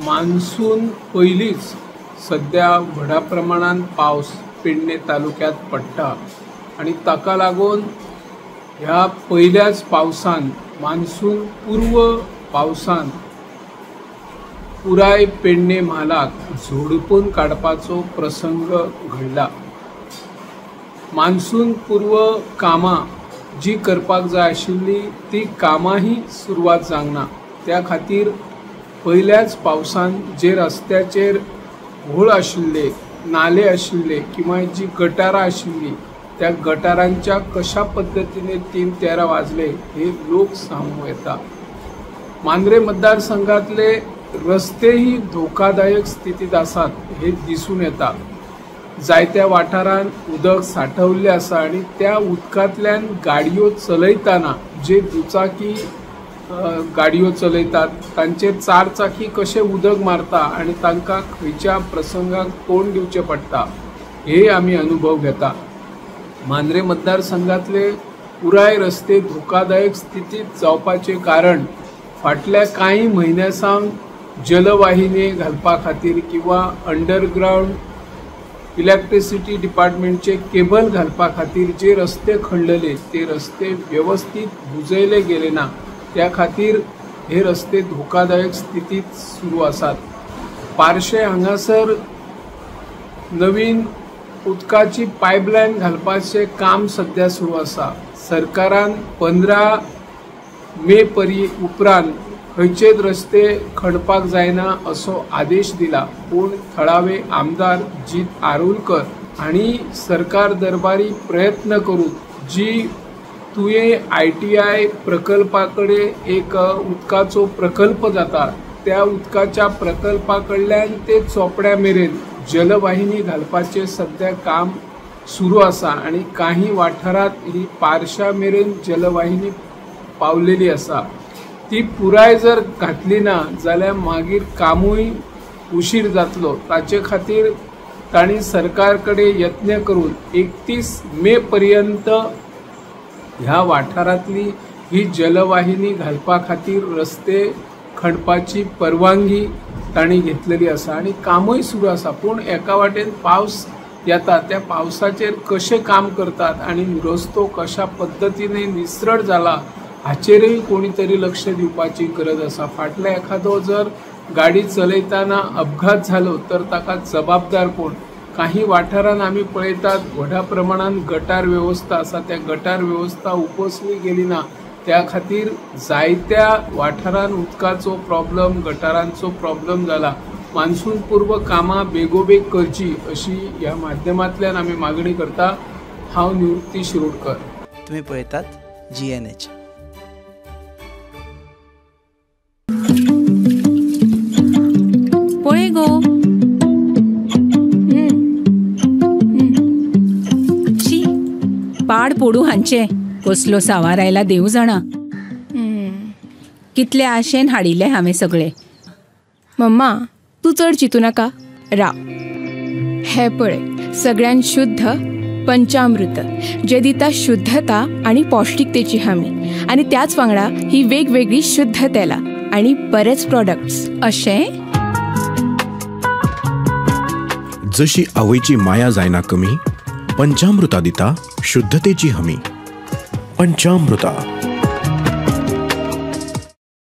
Monsoon पयलींच सद्या व्हडा प्रमाणान पावस पेडणे तालुक्यांत पडटा आनी ताका लागून ह्या पयल्याच पावसान मान्सून पूर्व पावसान पुराय पेडणे म्हालाक झोडपून काडपाचो प्रसंग घडला। मान्सून पूर्व कामां जी करपाक जाय आशिल्ली ती कामांही सुरवात जावंक ना। त्या खातीर पयल्याच पावसान जे रस्त्याचेर होळ आशिल्ले, नाले आशिल्ले किंवा जी गटारां आशिल्ली त्या गटारांच्या कशा पद्दतीने 3-13 वाजले हे लोक सांगू येता। मांद्रे मतदारसंघातले रस्तेही धोकादायक स्थितीत आसात हे दिसून येता। जायत्या वाठारांत उदक सांठवल्लें आसा आनी त्या उदकांतल्यान गाडयो चलयतना जे दुचाकी गाडयो चलयतात तांचेर चार चाकी कशें उदक मारता आनी तांकां खंयच्या प्रसंगाक तोंड दिवचें पडटा हे आमी अनुभव घेता। मांद्रे मतदारसंघातले पुराय रस्ते धोकादायक स्थितीत जावपाचें कारण फाटल्या कांय म्हयन्यां सावन जलवाहिनी घालपा खातीर किंवा अंडरग्रावंड इलेक्ट्रिसिटी डिपार्टमेंटचे केबल घालपा खातीर जे रस्ते खणलेले ते रस्ते व्यवस्थित बुजयले गेले ना, त्या खातीर हे रस्ते धोकादायक स्थितीत सुरू आसात। पार्शे हांगासर नवीन उदकाची पायपलायन घालपाचें काम सद्या सुरू आसा। सरकारान 15 मे परी उपरांत खंयचेच रस्ते खणपाक जायना असो आदेश दिला, पूण थळावे आमदार जीत आरोलकर हांणी सरकार दरबारी प्रयत्न करून जी तुयें ITI प्रकल्पा कडेन एक उदकाचो प्रकल्प जाता त्या उदकाच्या प्रकल्पा कडल्यान ते चोपड्या मेरेन जलवाहिनी घालपाचें सद्या काम सुरू आसा आनी काही वाठारांत ही पार्शा मेरेन जलवाहिनी पावलेली आसा। ती पुराय जर घातली ना जाल्यार मागीर कामूय उशीर जातलो। ताचे खातीर तांणी सरकार कडेन यत्न करून 31 मे पर्यंत ह्या वाठारांतली ही जलवाहिनी घालपा खातीर रस्ते खणपाची परवानगी तांणी घेतलेली आसा आनी कामूय सुरू आसा। पूण एका वाटेन पावस येता त्या पावसाचेर कशें काम करतात आनी रस्तो कशा पद्दतीने निसरड जाला हाचेरय कोणी तरी लक्ष दिवपाची गरज आसा। फाटल्या एखादो जर गाडी चलयतना अपघात जालो तर ताका जबाबदार कोण? काही वाठारांत आमी पळयतात व्हडा प्रमाणान गटार वेवस्था आसा, त्या गटार वेवस्था उपसली गेली ना, त्या खातीर जायत्या वाठारांत उदकाचो प्रॉब्लम, गटारांचो प्रॉब्लम जाला। मान्सून पूर्व कामां बेगोबेग करची अशी ह्या माध्यमांतल्यान आमी मागणी करता। हांव निवृत्ती शिरोडकर। तुमी पळयतात GNH। पळय गो, शी पाड पोडू हांचे, कसलो सावार आयला देव जाणा। कितले आशेन हाडिल्ले हांवें सगळे। मम्मा तूं चड चिंतू नाका, राव। हे पळय सगळ्यान शुद्ध पंचामृत जे दिता शुद्धता आनी पौष्टिकतेची हमी आनी त्याच वांगडा ही वेगवेगळी शुद्ध तेलां आनी बरेच प्रॉडक्ट्स। अशें जशी आवयची माया जायना कमी, पंचामृता दिता शुद्धतेची हमी। पंचामृता।